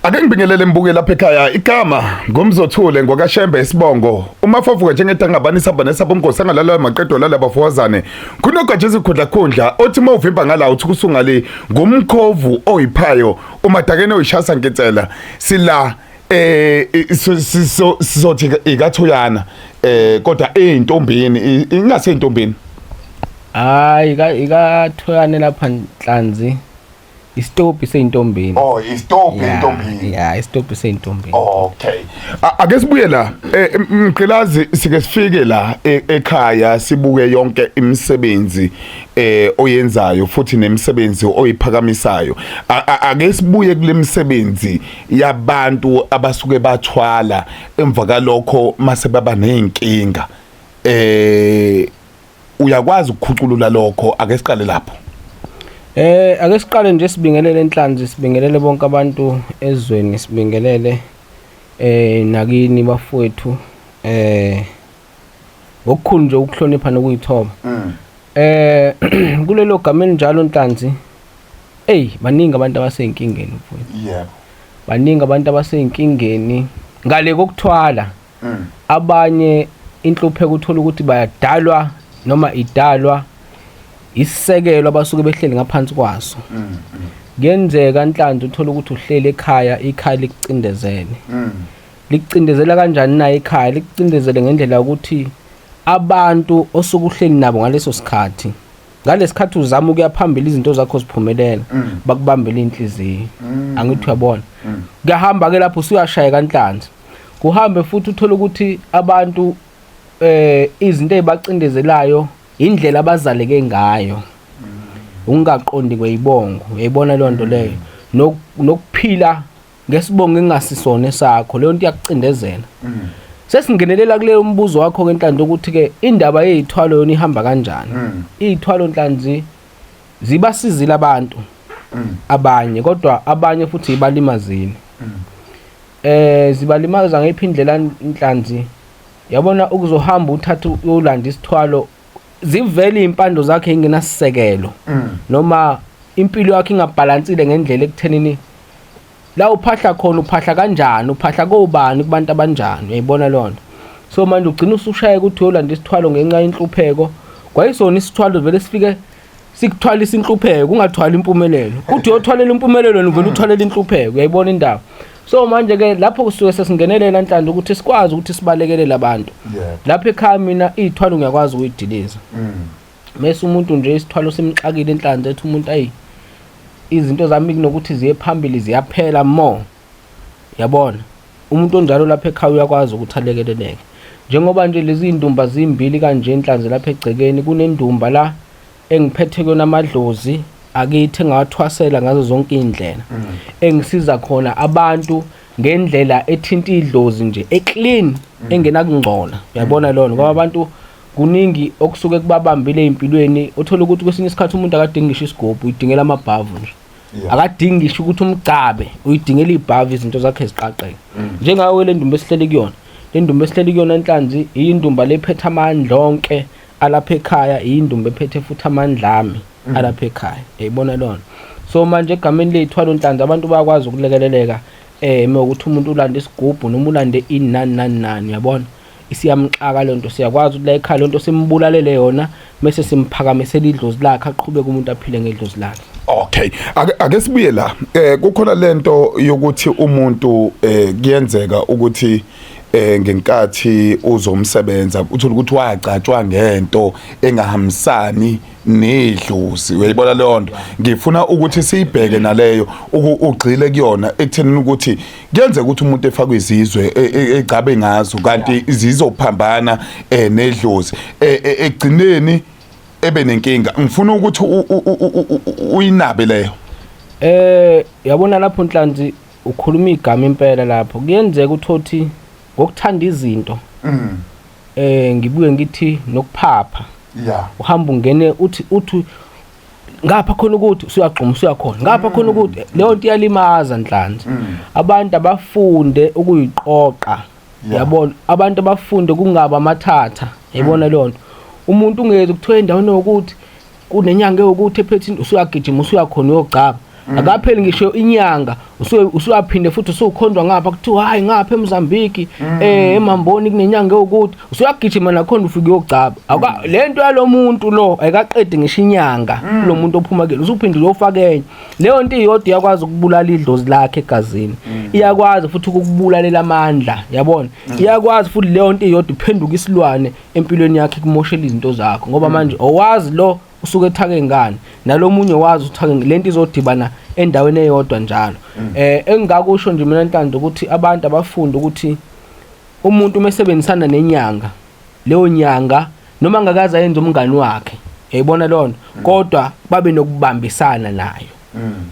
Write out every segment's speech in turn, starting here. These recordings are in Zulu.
Ake ngibingelele mbuke lapha ekhaya. Igama ngumzothule ngwakashembe isibongo umafovuka njengedangabani saba nesaba umgosi angalala maqedo lala bafowazane kunogatsha ezikhundla khundla othi uma uvimba ngala uthi kusungale ngumkhovu oyiphayo umadakene oyishasa nketsela sila sizothi ikathuyana kodwa eintombini ingase intombini. Hayi, ikathuyane lapha Nhlanzi. Isitopi seyintombini. Oh, isitopi intombini. Yeah, isitopi seyintombini. Okay. Ake sibuye la. Mgqilazi, sike sifike la ekhaya sibuke yonke imisebenzi oyenzayo futhi nemisebenzi oyiphakamisayo. Ake sibuye kule misebenzi yabantu abasuke bathwala emva kalokho mase baba nezinkinga. Uyakwazi ukukhuculula lokho? Ake siqale lapho. Ake siqale nje sibingelele Nhlanzi, sibingelele bonke abantu ezweni, sibingelele nakini bafowethu, ngokukhulu nje ukuhlonipha nokuyithoba. Kulelo gama elinjalo Nhlanzi, ey, baningi abantu abaseyinkingeni mfowethu. Baningi abantu abaseyinkingeni ngale kokuthwala. Abanye inhlupheko uthola ukuthi bayadalwa noma idalwa isisekelo abasuke behleli ngaphansi kwaso. Kuyenzeka Nhlanzi uthola ukuthi uhleli ekhaya, ikhaya likucindezele. Likucindezela kanjani na ikhaya? Likucindezele ngendlela yokuthi abantu osuke uhleli nabo ngaleso sikhathi, ngalesikhathi uzama ukuya phambili izinto zakho ziphumelela, bakubambela inhliziyo. Angithi uyabona? Kuyahamba ke lapho usuyashayeka Nhlanzi. Kuhambe futhi uthola ukuthi abantu izinto ezibacindezelayo indlela abazaleke ngayo, ungaqondi kweyibongo, uyayibona leyo nto leyo, nokuphila ngesibongo engasisona esakho, leyo nto iyakucindezela. Sesingenelela kuleyo mbuzo wakho ke Nhlanzi ukuthi ke indaba yezithwalo yona ihamba kanjani. Izithwalo Nhlanzi zibasizile abantu abanye, kodwa abanye futhi ibalimazile. Zibalimaza ngephi indlela Nhlanzi? Yabona ukuzohamba uthatha uyolanda isithwalo, zivele impando zakhe ingenasisekelo, noma impilo yakhe ingabhalansile ngendlela ekuthenini la uphahla khona, uphahla kanjani, uphahla kobani, kubantu abanjani, uyayibona leyo nto. So manje ugcina usushaya ukuthi uyolanda isithwalo ngenxa yenhlupheko, kwayisona isithwalo vele sifike sikuthwalisa inhlupheko, ungathwali impumelelo. Uthi uyothwalela impumelelo uvele uthwalela inhlupheko, uyayibona indaba. So manje ke lapho kusuke sesingenelela Nhlanhla ukuthi sikwazi ukuthi sibalekelele abantu. Lapha ekhaya mina iy'thwalo ngiyakwazi ukuyidiliza. Mese umuntu nje isithwalo simxakile Nhlanhla, ethi umuntu ayi izinto zami kunokuthi ziye phambili ziyaphela more. Yabona? Umuntu onjalo lapha ekhaya uyakwazi ukuthi alekeleleke. Njengoba nje lezi ndumba zimbili kanje Nhlanzi lapha egcekeni, kunendumba la engiphethe kuyona amadlozi akithi engawathwasela ngazo zonke iy'ndlela, engisiza khona abantu ngendlela ethinta idlozi nje eclean, engenakungcola, uyabona lona. Ngoba abantu kuningi okusuke kubabambile ey'mpilweni, uthola ukuthi kwesinye isikhathi umuntu akadingi ngisho isigubhu, uyidingela amabhavu nje. Akadingi ngisho ukuthi umgcabe, uyidingela ibhavu izinto zakhe ziqaqeke. Njengayo le ndumba esihleli kuyona, le ndumba esihleli kuyona Nhlanzi iyindumba lephethe amandla onke alapha ekhaya, iyindumba ephethe futhi amandla ami alapha ekhaya, uyayibona lona. So manje egameni ley'thwalo Nhlanzi abantu bayakwazi ukulekeleleka, mewukuthi umuntu ulande isigubhu noma ulande ini nani nani nani, uyabona isiyamxaka le nto. Siyakwazi ukuthi la ekhaya le nto simbulalele yona mese simphakamisela idlozi lakhe, aqhubeke umuntu aphile ngedlozi lakhe. Okay, ake sibuye la. Kukhona lento yokuthi umuntu kuyenzeka ukuthi ngenkathi uzomsebenza uthola ukuthi wagcatshwa ngento engahambisani nedlozi, uyayibona leyo nto. Ngifuna ukuthi siyibheke naleyo, ugxile kuyona ekuthenini ukuthi kuyenzeka ukuthi umuntu efakwe izizwe egcabe ngazo kanti zizophambana nedlozi, ekugcineni ebe nenkinga. Ngifuna ukuthi uyinabe leyo. Yabona lapho Nhlanzi ukhuluma igama impela lapho. Kuyenzeka uthothi ngokuthanda izinto, ngibuye ngithi nokuphapha, uhamba ungene uthi ngapha khona ukuthi usuyagxuma usuyakhona ngapha khona ukuthi leyo nto iyalimaza Nhlanzi. Abantu abafunde ukuyiqoqa, yabona, abantu abafunde kungaba amathatha, yayibona leyo nto. Umuntu ungezi kuthiwa endaweni yokuthi kunenyanga yokuthi ephethe into, usuyagijima usuyakhona uyogcaba. Akapheli ngisho inyanga usuyaphinde futhi usukhonjwa ngapha kuthiwa hayi ngapha eMozambique eMamboni kunenyanga ewukuthi usuyagijima nakhona ufike uyogcaba. Awuka lento yalomuntu lo ayikaqedi ngisho inyanga lo muntu ophuma kuyena usuphinde uyofaka enye. Leyo nto iyodwa iyakwazi ukubulala idlozi lakhe egazini. Iyakwazi futhi ukukubulalela amandla, yabona? Iyakwazi futhi leyo nto iyodwa iphenduka isilwane empilweni yakhe ikumoshela izinto zakho ngoba manje owazi lo usuke ethake ngani nalomunye wazi uthake lento izodibana endaweni eyodwa njalo. Engingakusho nje mina Ntando ukuthi abantu abafunde ukuthi umuntu uma esebenzisana nenyanga, leyo nyanga noma angakaze ayenze umngani wakhe, uyayibona leyo nto, kodwa babe nokubambisana nayo.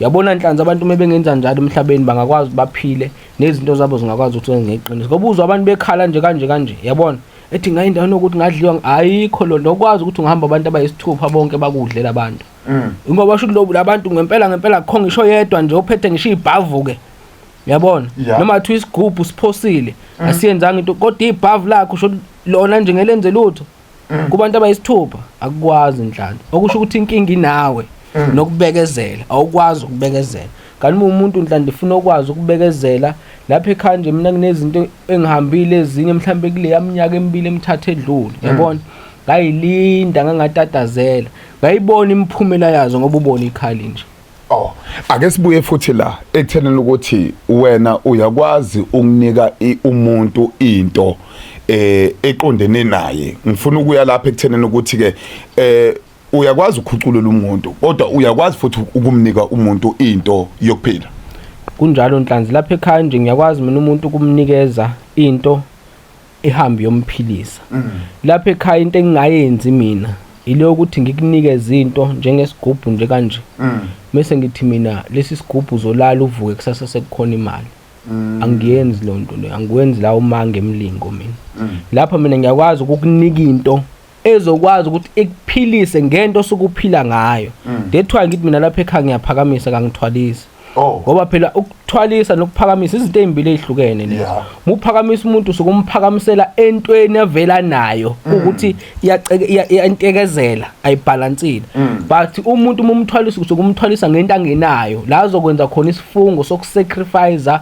Yabona Nhlanzi, abantu uma bengenza njalo emhlabeni bangakwazi baphile nezinto zabo zingakwazi ukuthi zenze ngeqiniso. Ngoba uzwa abantu bekhala nje kanje kanje, yabona? Ethi ngayi endaweni yokuthi ngadliwa, ayikho lo nto. Okwazi ukuthi ungahamba abantu abayisithupha bonke bakudle labantu. Ngoba sho ukuthi labantu ngempela ngempela akukho ngisho yedwa nje ophethe ngisho ibhavu ke. Uyabona? Noma kuthiwa isigubhu siphosile, asiyenzanga into kodwa ibhavu lakho usho lona nje ngelenze lutho. Kubantu abayisithupha akukwazi Nhlanhla. Okusho ukuthi inkinga inawe nokubekezela, awukwazi ukubekezela. Kanti uma umuntu Nhlanhla ufuna ukwazi ukubekezela lapha ekhaya nje mina kunezinto engihambile ezinye mhlambe kuleya minyaka emibili emithathu edlule, yabona? Ngayilinda ngangatatazela, ngayibona imiphumela yazo ngoba ubona ikhali nje. Oh, ake sibuye futhi la ekuthenini ukuthi wena uyakwazi ukunika umuntu into eqondene naye. Ngifuna ukuya lapha ekuthenini ukuthi ke uyakwazi ukukhuculela umuntu kodwa uyakwazi futhi ukumnika umuntu into yokuphila. Kunjalo Nhlanzi, lapha ekhaya nje ngiyakwazi mina umuntu ukumnikeza into ihambe yomphilisa. Lapha ekhaya into engingayenzi mina ile ukuthi ngikunikeze into njengesigubhu nje kanje. Bese ngithi mina lesi sigubhu uzolala uvuke kusasa sekukhona imali. Angiyenzi leyo nto leyo, angikwenzi lawo manga emlingo mina. Lapha mina ngiyakwazi ukukunika into ezokwazi ukuthi ikuphilise ngento osukuphila ngayo. That's why ngithi mina lapha ekhaya ngiyaphakamisa kangithwalisi. Ngoba phela ukuthwalisa nokuphakamisa izinto ezimbili ezihlukene lezo. Muphakamisa umuntu usukumphakamisela entweni avela nayo ukuthi iyantekezela ayibhalansile. But umuntu uma umthwalisa usukumthwalisa ngento angenayo la azokwenza khona isifungo sokusacrifice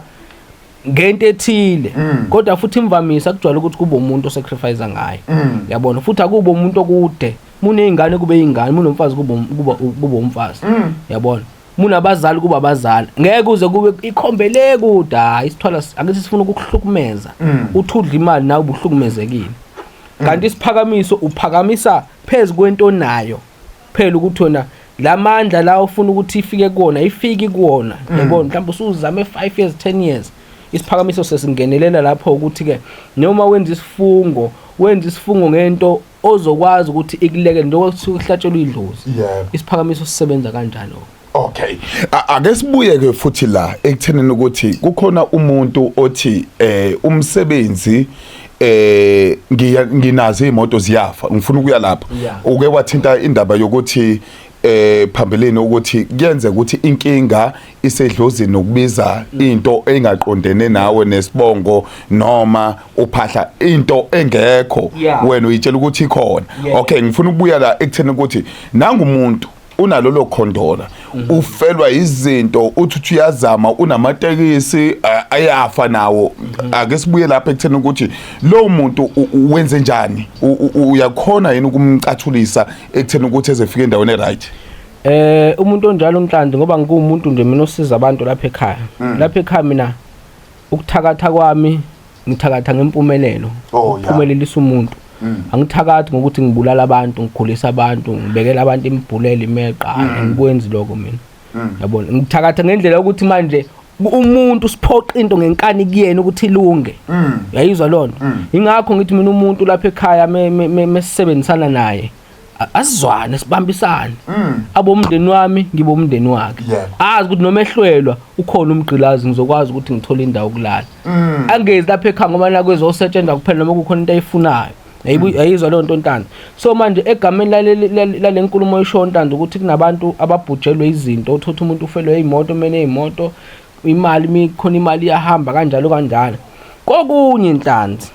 ngento ethile. Kodwa futhi imvamisa kujwayele ukuthi kube umuntu osacrifice ngayo. Yabona futhi akubo umuntu okude. Munezingane kube izingane, munomfazi kube umfazi. Yabona munabazali kuba abazali, ngeke uze kube ikhombele kude. Hayi isithwala akithi sifuna ukukuhlukumeza, uthudla imali nawe ubuhlukumezekile. Kanti isiphakamiso uphakamisa phezu kwento onayo phela ukuthi wena lamandla la ufuna ukuthi ifike kuwona ifike kuwona. Yabona mhlawumbe usuzame 5 years 10 years, isiphakamiso sesingenelela lapho ukuthi ke noma wenza isifungo, wenza isifungo ngento ozokwazi ukuthi ikulekele njengoba kusuke kuhlatshelwa idlozi. Isiphakamiso sisebenza kanjalo. Okay, ake sibuye ke futhi la ekuthenini ukuthi kukhona umuntu othi umsebenzi nginazo imoto ziyafa, ngifuna ukuya lapho. Uke wathinta indaba yokuthi phambilini ukuthi kuyenzeka ukuthi inkinga isedlozini nokubiza into engaqondene nawe nesibongo noma uphahla into engekho wena uyitshela ukuthi ikhona. Okay, ngifuna ukubuya la ekutheni ukuthi nangu umuntu unalolo khondola ufelwa izinto, uthi uyazama unamatekisi ayafa nawo. Ake sibuye lapha ekutheni ukuthi lo muntu wenze njani, uyakhona yini ukumcathulisa ekutheni ukuthi ezefika endaweni eright? Umuntu onjalo Nhlanzi, ngoba ngikuwumuntu nje mina osiza abantu lapha ekhaya. Lapha ekhaya mina ukuthakatha kwami ngithakatha ngempumelelo, ukuphumelelisa umuntu. Angithakathi ngokuthi ngibulala abantu, ngigulisa abantu, ngibekela abantu imibhulelo imeqa, angikwenzi lokho mina. Yabona, ngithakatha ngendlela yokuthi manje umuntu siphoqa into ngenkani kuyena ukuthi ilunge. Uyayizwa lonto? Ingakho ngithi mina umuntu lapha ekhaya mesebenzisana naye asizwane, sibambisane. Abomndeni wami ngibe umndeni wakhe. Azi ukuthi noma ehlwelwa ukhona umgqilazi ngizokwazi ukuthi ngithole indawo kulala. Angezi lapha ekhaya ngoba nakwezosetshenzwa kuphela noma kukhona into ayifunayo. Yayizwa leyo nto Ntanzi. So manje egameni lale nkulumo esho Ntanzi ukuthi kunabantu ababhujelwe izinto, uthatha umuntu ufelwe imoto, mene imoto, imali mikhona imali iyahamba kanjalo kanjalo. Kokunye Ntanzi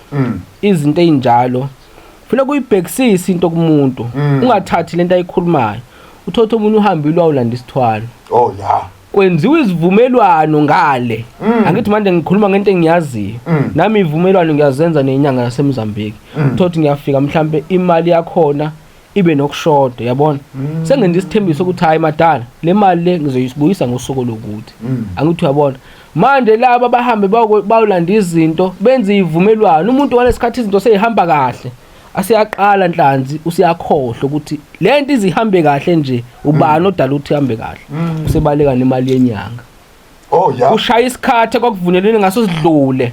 izinto ezinjalo funa kuyibhekisisa into kumuntu, ungathathi lento ayikhulumayo. Uthatha umuntu uhambile wawulanda isithwalo. Oh yeah. Kwenziwa izivumelwano ngale. Angithi manje ngikhuluma ngento engiyaziyo. Nami ivumelwano ngiyazenza nenyanga yaseMozambique. Uthola ukuthi ngiyafika mhlambe imali yakhona ibe nokushoda, yabona. Sengenza isithembiso ukuthi hayi madala, le mali le ngizoyibuyisa ngosuku lokuthi. Angithi uyabona. Manje laba bahambe bayolanda izinto, benze ivumelwano. Umuntu ngalesikhathi izinto seyihamba kahle. Aseyaqala Nhlanzi useyakhohlwa ukuthi lento izihambe kahle nje ubani odala ukuthi ihambe kahle. Usebaleka nemali yenyanga. Oh yeah. Ushaya isikhathi ekwakuvunyelwene ngaso sidlule.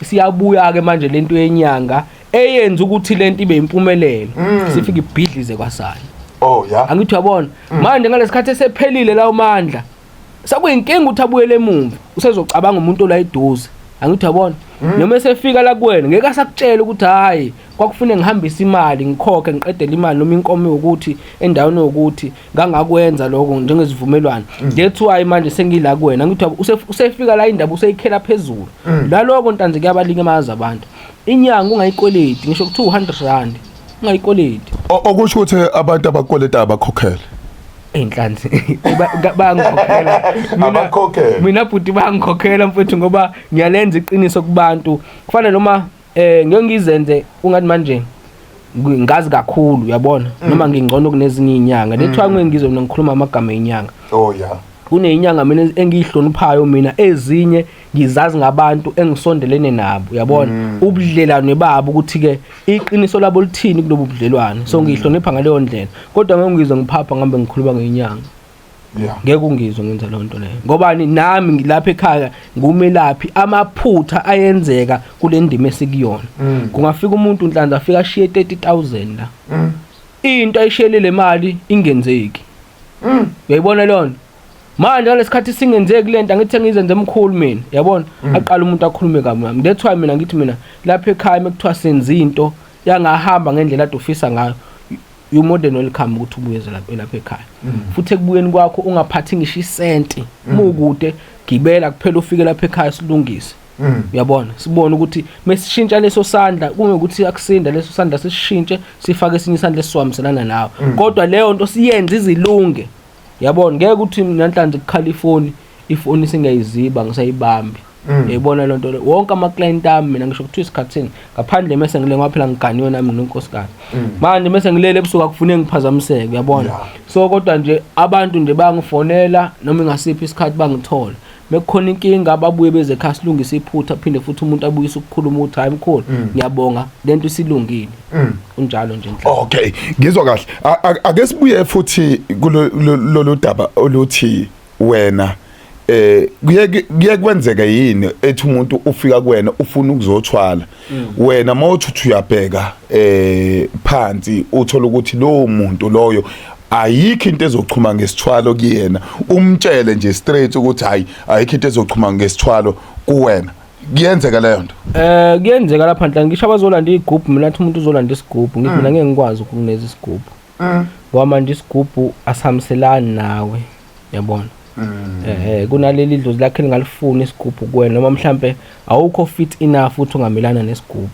Siyabuya ke manje lento yenyanga eyenza ukuthi lento ibe impumelelo. Sifike ibhidlize kwasani. Oh yeah. Angithi uyabona. Manje ngalesikhathi esephelile lawo mandla sekuyinkinga ukuthi abuyele emumva, usezocabanga umuntu ola eduze. Angithi uyabona. Noma esefika la kuwena ngeke asakutshela ukuthi hayi kwakufuneka ngihambise imali ngikhokhe ngiqedele imali noma inkomo yokuthi endaweni yokuthi ngangakwenza lokho njengezivumelwano. That's why manje sengila kuwena. Angithi usefika la indaba useyikhela phezulu. Laloko Ntanzi kuyabalika abantu. Inyanga ungayikweleti ngisho kuthiwa 100 rand ungayikweleti. Okusho ukuthi abantu abakweleta abakhokhele. Eyinhlanzi bayangikhokhela. Abakhokhele. Mina bhuti bayangikhokhela mfethu ngoba ngiyalenza iqiniso kubantu. Kufana noma ngeke ngizenze ungathi manje ngazi kakhulu uyabona noma ngingcono kunezinye izinyanga. That's why ngeke ngizwe mina ngikhuluma amagama ezinyanga. Oh yeah. Kunezinyanga mina engiyihloniphayo mina, ezinye ngizazi ngabantu engisondelene nabo uyabona, ubudlelwane babo ukuthi ke iqiniso labo lithini kulobu budlelwane. So ngiyihlonipha ngaleyo ndlela, kodwa ngeke ngizwe ngiphapha ngihambe ngikhuluma ngenyanga. Ngeke ungizwe ngenza leyo nto leyo, ngoba nami ngilapha ekhaya ngumelaphi. Amaphutha ayenzeka kule ndima esikuyona. Kungafika umuntu Nhlanzi afika ashiye 30000 la, into ayishiyele le mali ingenzeki. Uyayibona leyo nto? Manje ngalesikhathi singenzeki lento, angithi sengizenze emkhulu mina, yabona. Aqala umuntu akhulume kabi ngami. That's why mina ngithi mina lapha ekhaya mekuthiwa senza into yangahamba ngendlela ade ufisa ngayo, you more than welcome ukuthi ubuyeze lapha ekhaya. Futhi ekubuyeni kwakho ungaphathi ngisho isenti, mukude gibela kuphela ufike lapha ekhaya silungise. Uyabona, sibone ukuthi mesishintsha leso sandla kungekuthi akusinda leso sandla, sishintshe sifake esinye isandla esihambiselana nawe, kodwa leyo nto siyenze izilunge. Yabona, ngeke ukuthi mina Nhlanzi kukhala ifoni, ifoni singayiziba ngisayibambi. Uyayibona le nto le, wonke ama-client ami mina ngisho kuthiwa isikhathini ngaphandle mese ngile ngoba phela ngiganiwe nami nginonkosikazi. Manje mese ngilele ebusuku akufuneki ngiphazamiseke, uyabona. So kodwa nje abantu nje bayangifonela noma ingasiphi isikhathi bangithola. Mekukhona inkinga babuye beze ekhaya silungise iphutha, phinde futhi umuntu abuyise ukukhuluma ukuthi hayi mkhulu ngiyabonga lento isilungile. Kunjalo nje Nhlanhla. Okay, ngizwa kahle. Ake sibuye futhi kulolu daba oluthi wena kuye kwenzeka yini ethi umuntu ufika kuwena ufuna ukuzothwala, wena mawuthi uyabheka phansi uthola ukuthi lowo muntu loyo ayikho into ezochuma ngesithwalo kuyena, umtshele nje straight ukuthi hayi ayikho into ezochuma ngesithwalo kuwena? Kuyenzeka leyo nto? Kuyenzeka lapha Nhlanhla, ngisho abazolanda igubhu, mina athi umuntu uzolanda isigubhu, ngithi mina ngeke ngikwazi ukukuneza isigubhu. Ngoba manje isigubhu asihambiselani nawe, yabona. Kunaleli dlozi lakhe lingalifuni isigubhu kuwena, noma mhlambe awukho fit enough ukuthi ungamelana nesigubhu.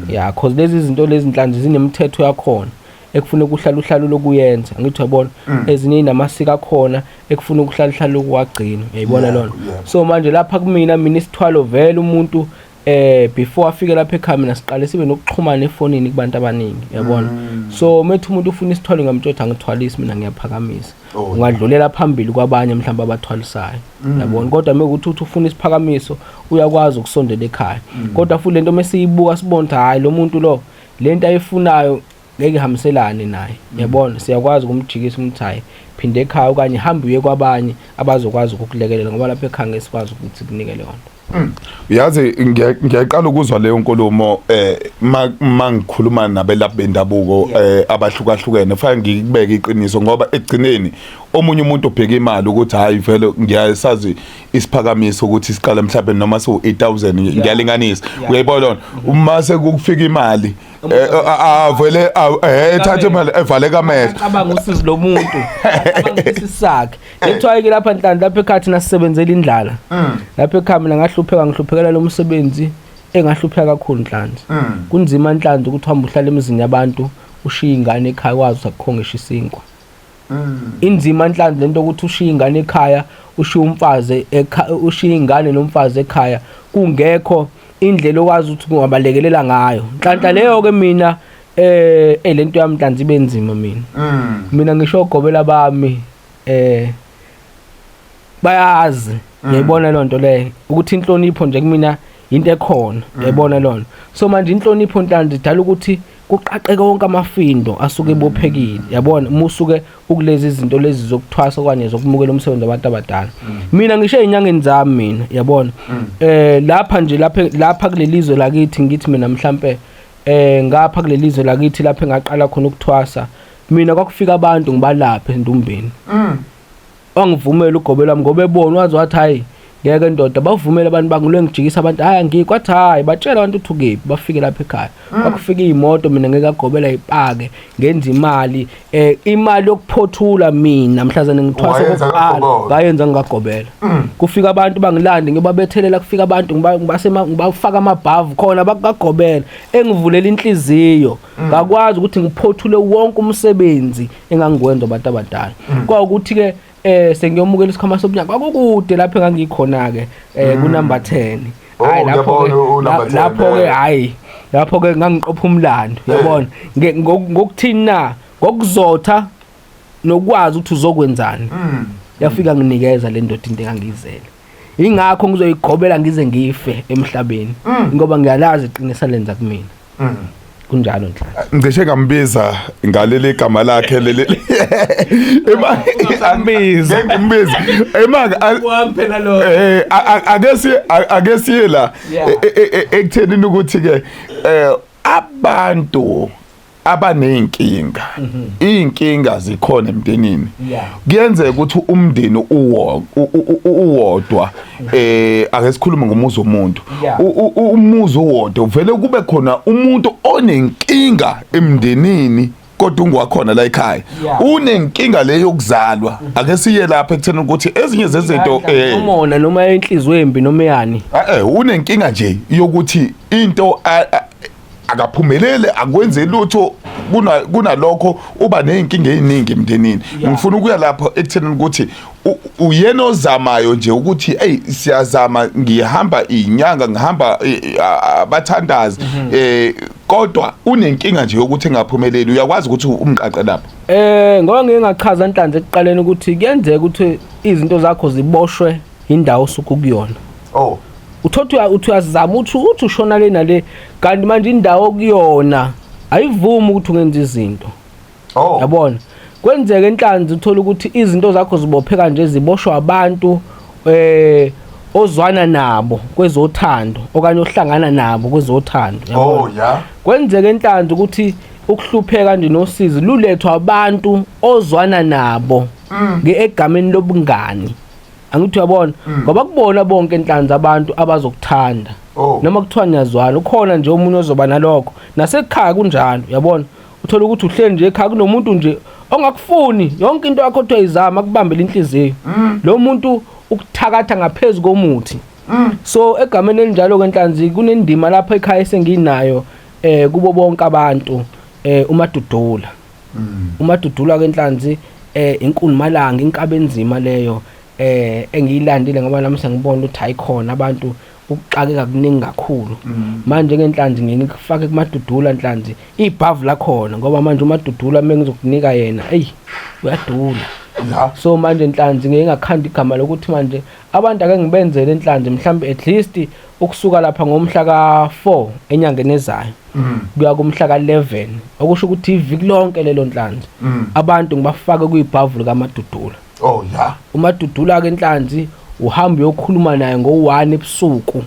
Yeah, cause lezi zinto lezi Nhlanzi zinemithetho yakhona ekufuna ukuhlala uhlalo lokuyenza. Angithi uyabona, ezinye inamasiko akhona ekufuna ukuhlala uhlalo lokuwagcina, uyayibona lona. So manje lapha kumina, mina isithwalo vele umuntu before afike lapha ekhaya mina siqale sibe nokuxhumana efonini kubantu abaningi, uyabona. So methi umuntu ufuna isithwalo ngamtshela angithwalisi mina, ngiyaphakamisa. Ungadlulela phambili kwabanye mhlawumbe abathwalisayo, yabona. Kodwa mekuthi uthi ufuna isiphakamiso uyakwazi ukusondela ekhaya. Kodwa futhi lento mesiyibuka sibona ukuthi hayi lo muntu lo lento ayifunayo ngeke ihambiselane naye, yabona. Siyakwazi ukumjikisa umthi hayi phinde ekhaya okanye hamba uye kwabanye abazokwazi ukukulekelela, ngoba lapha ekhaya ngeke sikwazi ukuthi kunike leyo nto. Uyazi ngiyaqala ukuzwa leyo nkulumo mangikhuluma nabelaphi bendabuko abahlukahlukene. Fanele ngikubeke iqiniso, ngoba ekugcineni omunye umuntu ubheka imali ukuthi hayi vele ngiyasazi isiphakamiso ukuthi siqale mhlawumbe noma siwu 8000, ngiyalinganisa, uyayibona lona. Uma sekufika imali avele ethathe imali evale kamehlo, acabanga usizi lomuntu, acabanga isisakhe. Ekuthiwa ke lapha Nhlanhla, lapha ekhaya thina sisebenzela indlala. Lapha ekhaya mina ngahlupheka, ngihluphekela lo msebenzi engahlupheka kakhulu Nhlanhla. Kunzima Nhlanhla ukuthi uhambe uhlale emizini yabantu ushiye ingane ekhaya wazi ukuthi akukho ngisho isinkwa. Inzima nhlanzi lento ukuthi ushiye ingane ekhaya, ushiye umfazi ekhaya, ushiye ingane nomfazi ekhaya, kungekho indlela okwazi ukuthi ungabalekelela ngayo. Nhlanhla leyo ke mina lento yami nhlanzi ibe nzima mina. Mina ngisho ogobela bami bayazi, ngiyayibona loo nto leyo ukuthi inhlonipho nje kumina into ekhona, uyayibona loo nto. So manje inhlonipho nhlanzi idala ukuthi kuqaqeke wonke amafindo asuke ebophekile, yabona, uma usuke ukulezi izinto lezi zokuthwasa okanye zokumukela umsebenzi wabantu abadala. Mina ngisho ey'nyangeni zami mina, yabona, lapha nje lapha kuleli zwe lakithi, ngithi mina mhlampe ngapha kuleli zwe lakithi lapha engaqala khona ukuthwasa mina, kwakufika abantu ngibalaphe endumbeni. Wangivumela ugobela wami ngoba ebona, waze wathi hayi ngeke ndoda, bavumele abantu bangilwe ngijikisa abantu, hayi angikho. Wathi hayi batshela abantu ukuthi ukephi, bafike lapha ekhaya. Kwakufika iy'moto mina ngeke agobela ipake, ngenza imali, imali yokuphothula mina mhlazane ngithwasa Wayenza okokuqala kagobela. Ngayenza ngikagobela. Kufika abantu bangilande, ngibabethelela, kufika abantu ngibafaka amabhavu khona bakagobela, engivulela inhliziyo, ngakwazi ukuthi ngiphothule wonke umsebenzi engangiwenza abantu abadala. Kwawukuthi ke sengiyomukela isikhwama sobunyanga, kwakukude lapho engangikhona ke ku number 10. Oh, Hayi lapho ngiyabona ke u-number 10, lapho ke hayi lapho ke ngangiqopha umlando, yabona, ngokuthini na, ngokuzotha nokwazi ukuthi uzokwenzani. Yafika nginikeza le ndoda into engangiyizele, ingakho ngizoyigobela ngize ngife emhlabeni, ngoba ngiyalazi iqiniso lenza kumina. Kunjalo nhlanhla. Ngisho ngambiza ngaleli gama lakhe leli ema Ungasambiza. Ngeke ngimbize ema Wami phela lo. Ake siye la ekuthenini ukuthi ke abantu abaneyinkinga, iy'nkinga zikhona emndenini. Kuyenzeka ukuthi umndeni uwodwa, ake sikhulume ngomuzi womuntu, umuzi uwodwa vele kube khona umuntu onenkinga emndenini, kodwa ungowakhona la ekhaya, unenkinga le yokuzalwa. Ake siye lapha ekutheni ukuthi ezinye zezinto Umona noma inhliziyo embi noma yani. Unenkinga nje yokuthi into akaphumelele, akwenze lutho, kunalokho uba nezinkinga eziningi emndenini. Ngifuna ukuya lapho ekutheni ukuthi uyena ozamayo nje ukuthi hey siyazama, ngihamba inyanga, ngihamba abathandazi, kodwa unenkinga nje yokuthi engaphumeleli, uyakwazi ukuthi umqaqe lapho? Ngoba ngike ngachaza nhlanzi ekuqaleni ukuthi kuyenzeka ukuthi izinto zakho ziboshwe indawo osuke kuyona. Uthothi uthi uyazama, uthi ushona le nale, kanti manje indawo kuyona ayivumi ukuthi ungenza izinto. Yabona, kwenzeka enhlanzi uthola ukuthi izinto zakho zibopheka nje, ziboshwa abantu ozwana nabo kwezothando okanye ohlangana nabo kwezothando, yabona. Kwenzeka enhlanzi ukuthi ukuhlupheka nje nosizi lulethwa abantu ozwana nabo egameni lobungani, angithi uyabona, ngoba kubona bonke enhlanzi abantu abazokuthanda. Noma kuthiwa niyazwana, ukhona nje omunye ozoba nalokho. Nasekhaya kunjalo, uyabona, uthola ukuthi uhleli nje ekhaya kunomuntu nje ongakufuni, yonke into yakho othi uyayizama akubambele inhliziyo, lo muntu ukuthakatha ngaphezulu komuthi. So egameni elinjalo ke nhlanzi kunendima lapha ekhaya esenginayo kubo bonke abantu, uMadudula. UMadudula ke nhlanzi inkunmalanga, inkaba enzima leyo engiyilandile, ngoba nami sengibona ukuthi hayi khona abantu ukuxakeka kuningi kakhulu. Manje ngenhlanzi ngeke ngikufake kuMadudula nhlanzi ibhavu lakhona, ngoba manje uMadudula mengizokunika yena, ey uyadula. So manje nhlanzi ngeke ngakhanda igama lokuthi manje abantu ake ngibenzele inhlanzi mhlambe at least ukusuka lapha ngomhla ka4 enyangeni ezayo kuya kumhla ka11, okusho ukuthi iviki lonke lelo nhlanzi abantu ngibafake kuyibhavu likaMadudula. UMadudula ke inhlanzi uhamba uyokhuluma naye ngo1 ebusuku.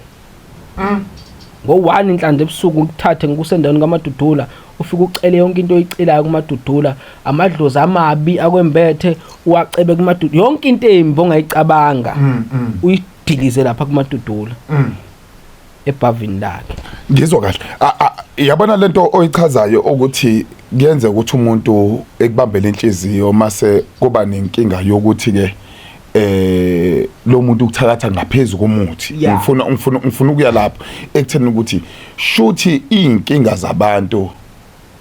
Ngo1 inhlanzi ebusuku ukuthathe ngikusendaweni kaMadudula, ufike ucele yonke into oyicelayo kuMadudula, amadlozi amabi akwembethe uwacebe kuMadudula, yonke into embi ongayicabanga uyidilize lapha kuMadudula ebhavini lakhe. Ngizwa kahle. Yabona lento oyichazayo ukuthi kuyenzeka ukuthi umuntu ekubambele inhliziyo mase kuba nenkinga yokuthi ke lo muntu ukuthakatha ngaphezulu komuthi. Ngifuna ukuya lapho ekutheni ukuthi shuthi inkinga zabantu.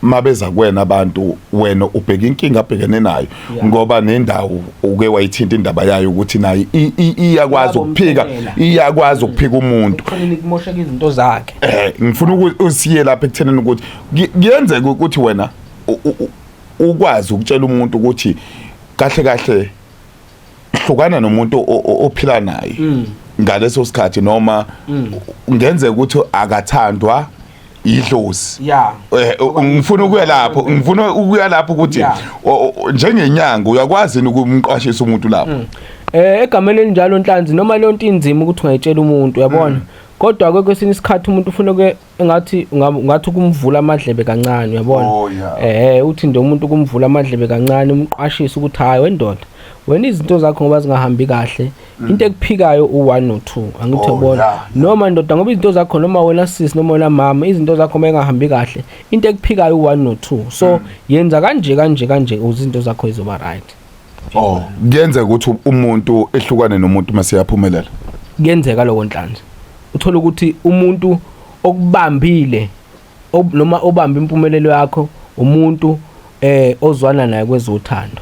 Mabeza kuwena abantu, wena ubheka inkinga abhekene nayo, ngoba nendawo uke wayithinta indaba yayo ukuthi nayo iyakwazi ukuphika, iyakwazi ukuphika umuntu ekuthenini kumosheka izinto zakhe. Ngifuna ukuthi usiye lapha ekuthenini ukuthi kuyenzeka ukuthi wena ukwazi ukutshela umuntu ukuthi kahle kahle hlukana nomuntu ophila naye ngaleso sikhathi, noma ngenzeka ukuthi akathandwa idlozi. Ngifuna ukuya lapho, ngifuna ukuya lapho ukuthi njengenyanga uyakwazi yini ukumqwashisa umuntu lapho? Egameni elinjalo, Nhlanzi, noma leyo nto inzima ukuthi ungayitshela umuntu, uyabona, kodwa ke kwesinye isikhathi umuntu ufuna ke engathi ungathi ukumvula amadlebe kancane, uyabona. Uthi nje umuntu ukumvula amadlebe kancane, umqwashise ukuthi hayi wendoda, wena izinto zakho ngoba zingahambi kahle, into ekuphikayo u1 no2, angithi uyabona, noma ndoda, ngoba izinto zakho, noma wena sisi, noma wena mama, izinto zakho uma engahambi kahle, into ekuphikayo u1 no2, so yenza kanje kanje kanje ukuze izinto zakho izoba right. Oh, kuyenzeka ukuthi umuntu ehlukane nomuntu mase yaphumelela? Kuyenzeka lokho, Nhlanzi. Uthola ukuthi umuntu okubambile noma obamba impumelelo yakho, umuntu ozwana naye kwezothando.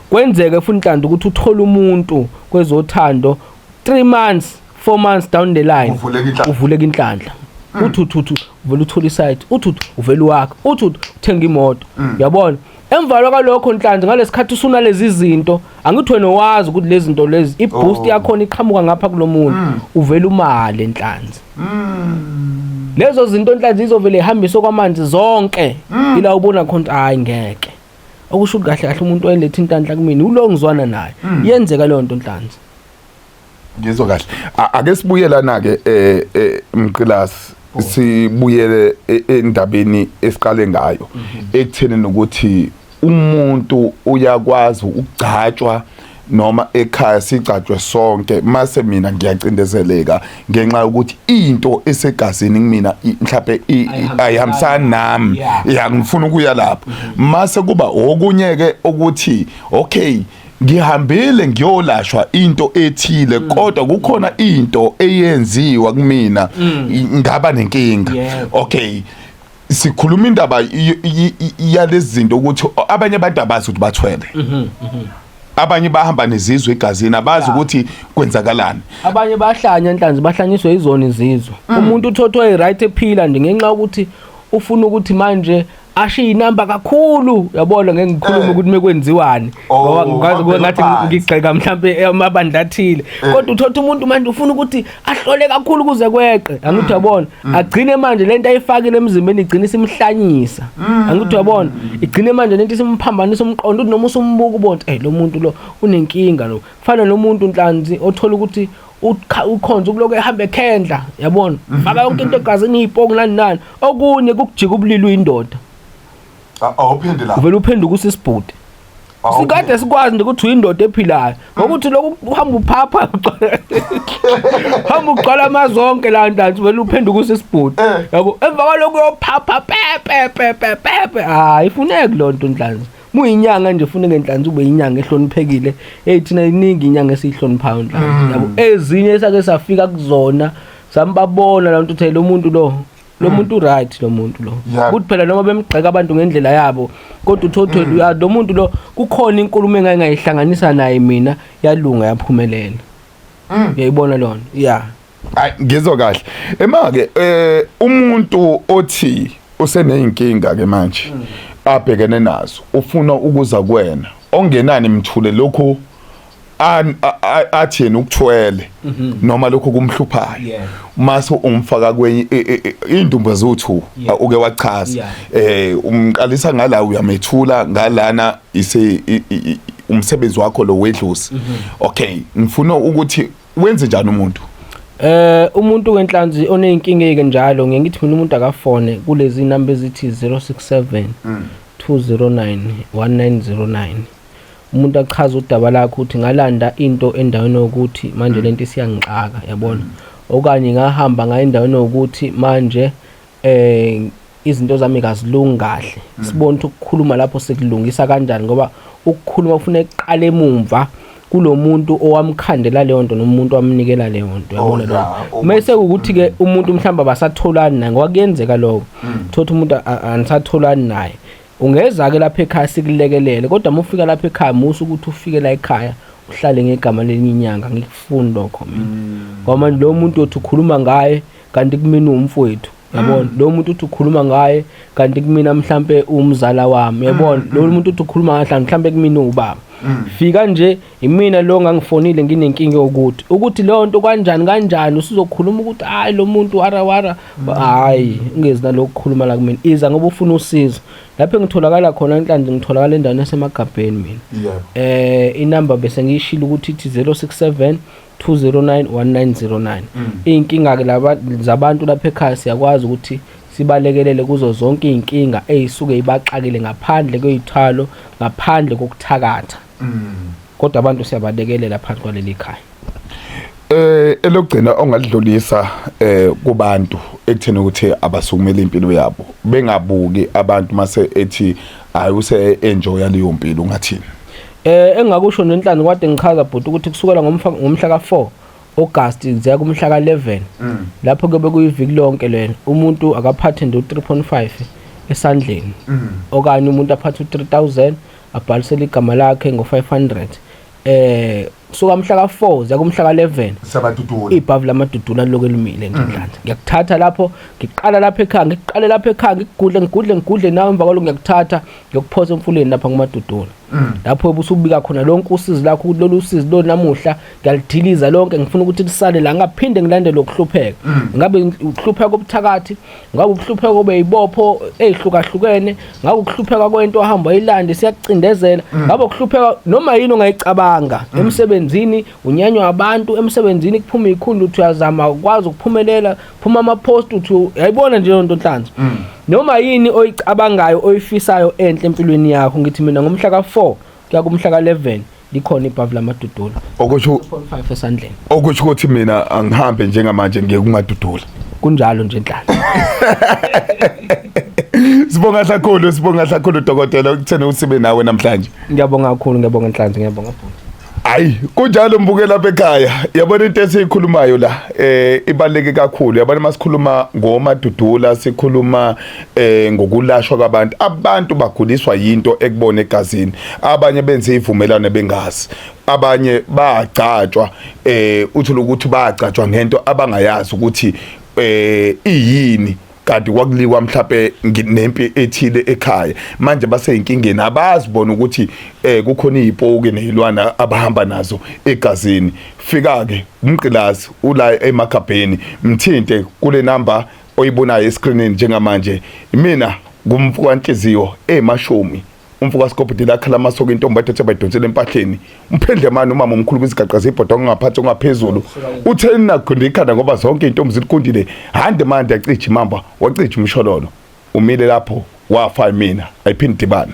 Kwenzeke futhi, Nhlanzi, ukuthi uthole umuntu kwezothando, 3 months, 4 months down the line, Uvuleka inhlanhla. Uvuleka inhlanhla, uthi uthi uthi uvela uthola isite, uthi uthi uvela wakhe, uthi uthi uthenga imoto, uyabona. Emva kwalokho, Nhlanzi, ngalesikhathi usunalezi zinto, angithi wena wazi ukuthi lezi zinto lezi iboost yakhona iqhamuka ngapha kulomuntu, uvela umale, Nhlanzi. Lezo zinto, Nhlanzi, izovele ihambiswe kwamanzi zonke. Ila ubona khona ukuthi hayi, ngeke, okusho ukuthi kahle kahle umuntu oyeletha inhlanhla kumina ulo ngizwana naye. Yenzeka leyo nto, Nhlanzi. Ngizwa kahle. Ake sibuyelana ke, Mqilasi, sibuyele endabeni esiqale ngayo, ekutheni nokuthi umuntu uyakwazi ukugcatshwa noma ekhaya sigcatshwe sonke, mase mina ngiyacindezeleka ngenxa yokuthi into esegazini kumina mhlawumbe ayihambisani nami. Ya, ngifuna ukuya lapho mase kuba okunye ke ukuthi okay, ngihambile ngiyolashwa into ethile, kodwa kukhona into eyenziwa kumina, ngaba nenkinga. Okay, sikhuluma indaba yalezi zinto ukuthi abanye abantu abazi ukuthi bathwele, abanye bahamba nezizwe egazini, abazi ukuthi kwenzakalani. Abanye bahlanya, Nhlanzi, bahlanyiswe izona izizwe. Umuntu uthothwa i-right ephila nje ngenxa yokuthi ufuna ukuthi manje ashiye inamba kakhulu, yabona. Ngeke ngikhulume ukuthi mekwenziwani, ngoba ngikwazi ukuba ngathi Ubambe ngigxeka mhlambe amabandla athile, kodwa uthatha umuntu manje ufuna ukuthi ahlole kakhulu kuze kweqe, angithi uyabona, agcine manje lento ayifakile emzimbeni igcine isimhlanyisa, angithi uyabona, igcine manje lento isimphambanisa umqondo, ukuthi noma usumbuka ubona eh lo muntu lo unenkinga lo. Kufana nomuntu, Nhlanzi, othola ukuthi ukhonza ukuloku ehamba ekhendla, yabona, faka yonke into egazini, izipoki nani nani, okunye kukujika ubulili uyindoda. Awuphinde la. Uvela uphenduka usisibhuti. Sikade sikwazi nje ukuthi uyindoda ephilayo ngokuthi lokhu uhamba uphapha, hamba ugcwala amazonke la, Nhlanzi, vele uphenduka usisibhuti, yabo. Emva kwalokhu uyophapha pe pe pe pe pe pe. Hayi, ifuneki loo nto, Nhlanzi. Muyinyanga nje, funeke, Nhlanzi, ube inyanga ehloniphekile. Hey, thina iningi inyanga esiyihloniphayo, Nhlanzi, yabo. Ezinye esake safika kuzona, sambabona la nto uthi lo muntu lo, lo muntu right, lo muntu lo. Kuthi phela noma bemgxeka abantu ngendlela yabo, kodwa uthothe uya lo muntu lo, kukhona inkulumo engake ngayihlanganisa naye mina, yalunga, yaphumelela. Uyayibona lona, yeah. Hayi, ngizwa kahle. Ema ke umuntu othi useneyinkinga ke manje abhekene nazo, ufuna ukuza kuwena, ongenani mthule lokhu athi yena ukuthwele noma lokhu kumhluphayo, mase umfaka kwenye indumba zuthu uke wachaza, umqalisa ngala, uyamethula ngalana ise umsebenzi wakho lo wedlozi. Okay, ngifuna ukuthi wenze njani umuntu? Umuntu wenhlanzi oneyinkinga eke njalo, ngeke ngithi mina umuntu akafone kulezi number ezithi 067 209 1909. Umuntu achaze udaba lakhe ukuthi ngalanda into endaweni yokuthi manje lento isiyangixaka, yabona, okanye ngahamba ngaye endaweni yokuthi manje izinto zami kazilungi kahle. Sibone ukuthi ukukhuluma lapho sekulungisa kanjani, ngoba ukukhuluma kufuneka kuqale emumva. Kulomuntu owamkhandela leyo nto nomuntu wamnikela leyo nto, uyabona. Oh, Lokho yeah. mase ukuthi ke umuntu mhlawumbe abasatholani naye, ngoba kuyenzeka lokho, thothi umuntu anisatholani naye, ungeza ke lapha ekhaya sikulekelele. Kodwa uma ufika lapha ekhaya, musa ukuthi ufike la ekhaya uhlale ngegama lelinye inyanga, ngikufuni lokho mina, ngoba manje lo muntu othi ukhuluma ngaye kanti kumina umfowethu, yabona. Lo muntu uthi ukhuluma ngaye kanti kumina mhlambe umzala wami, yabona. Lo muntu uthi ukhuluma ngaye mhlambe kumina ubaba. Fika nje, imina lo ngangifonile nginenkinga yokuthi ukuthi leyo nto kanjani kanjani, usuzokhuluma ukuthi hayi, lo muntu wara wara. Hayi, ungezi nalokukhuluma la kumina, iza ngoba ufuna usizo. Lapho engitholakala khona inhlanzi, ngitholakala endaweni yaseMagabheni mina. Inamba bese ngiyishilo ukuthi ithi 067 209 1909. Iy'nkinga ke laba zabantu lapha ekhaya, siyakwazi ukuthi sibalekelele kuzo zonke iy'nkinga ey'suke ibaxakile, ngaphandle kwey'thwalo, ngaphandle kokuthakatha, kodwa abantu siyabalekelela phansi kwaleli khaya. Elokugcina ongalidlulisa kubantu ekutheni ukuthi abasukumele impilo yabo, bengabuki abantu mase ethi hayi, use enjoy leyo mpilo, ungathini? Engakusho nenhlanzi, kwade ngichaza bhuti ukuthi kusukela ngomhla ka4 August ziya kumhla ka11, lapho kuyobe kuyiviki lonke lelo, umuntu akaphathe nje u3.5 esandleni, okanye umuntu aphathe u3000, abhalisele igama lakhe ngo500. Kusuka mhla ka4 ziya kumhla ka11, Sabadudula. Ibhavu lamadudula lokho elimile nje, Nhlanhla. Ngiyakuthatha lapho, ngiqala lapha ekhaya, ngiqale lapha ekhaya, ngikugudle, ngigudle, ngigudle nawe. Emva kwalokho ngiyakuthatha ngiyokuphosa emfuleni lapha kumadudula, lapho ubusubika khona lonke usizi lakho, ukuthi lolu usizi lo namuhla ngiyalidiliza lonke, ngifuna ukuthi lisale la, ngaphinde ngilandele ukuhlupheka. Ngabe ukuhlupheka kobuthakathi, ngabe ukuhlupheka obeyibopho ezihlukahlukene, ngabe ukuhlupheka kwento ohamba oyilande siyakucindezela, ngabe ukuhlupheka noma yini ongayicabanga emsebenzini, unyanywa abantu emsebenzini, kuphuma ikhulu, uthi uyazama ukwazi ukuphumelela, phuma ama-post, uthi uyayibona nje leyo nto, Nhlanzi. Noma yini oyicabangayo, oyifisayo enhle empilweni yakho, ngithi mina ngomhla ka-4 kuya kumhla ka-11 likhona ibhavu lamadudula. Okusho 0.5 esandleni. Okusho ukuthi mina angihambe njengamanje ngiye kumadudula. Kunjalo nje, Nhlanhla. Sibonga kakhulu, sibonga kakhulu dokotela ukuthena usibe nawe namhlanje. Ngiyabonga kakhulu, ngiyabonga Nhlanzi, ngiyabonga bhuti. Hayi, kunjalo mbuke lapha ekhaya. Yabona into esiyikhulumayo la ibaluleke kakhulu. Yabona masikhuluma ngomadudula, sikhuluma ngokulashwa kwabantu. Abantu baguliswa yinto ekubona egazini. Abanye benze ivumelano bengazi. Abanye bagcatshwa, uthola ukuthi bagcatshwa ngento abangayazi ukuthi iyini, kanti kwakuliwa mhlawumbe nempi ethile ekhaya. Manje baseyinkingeni, abazi bona ukuthi kukhona izipoki nezilwana abahamba nazo egazini. Fika ke umqilazi ula emakhabheni, mthinte kule number oyibonayo escreenini njengamanje. Mina ngumfuka nhliziyo emashumi, umfuka Sikobhidi lakhala amasoka, intombi ayidonse bayidonsela empahleni, umphendle mani umama omkhulu kwizigaqa zebhodo, ongaphansi ongaphezulu, utheni nakhonda ikhanda ngoba zonke iy'ntombi zilikundile. Hande manje, yacija imamba, wacija umshololo, umile lapho wafa. Mina ayiphinde dibane.